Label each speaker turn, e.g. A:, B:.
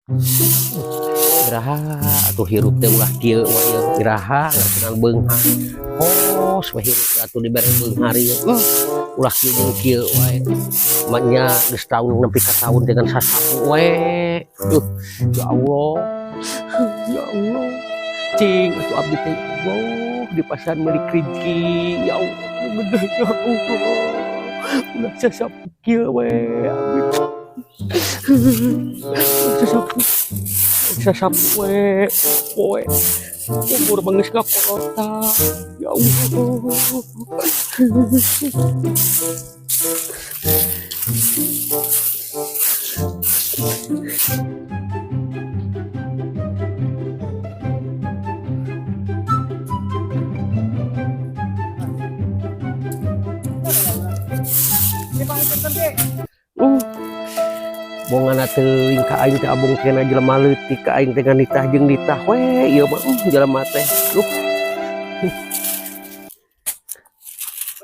A: Iraha atuh hirup teh ulah kieu we ieu, iraha ngaranna beunghar. Kos we hirup teh atuh dibere beunghar ieu. Ulah kieu jeung kieu wae. Manya geus taun nepi ka taun dengan sasapu we. Duh, ya Allah. Ya Allah. Cing atuh abdi teh ya Allah di pasar meuli rezeki ya Allah gede ya Allah. Ulah sasapu kieu we abdi. Sasapu sasapu we poe umur mah geus ngakolota ya Allah. Bongana teuing ka aing teh abong kena jelema leutik ka aing teh ngan nitah jeung nitah we ieu mah jelema teh. Duh.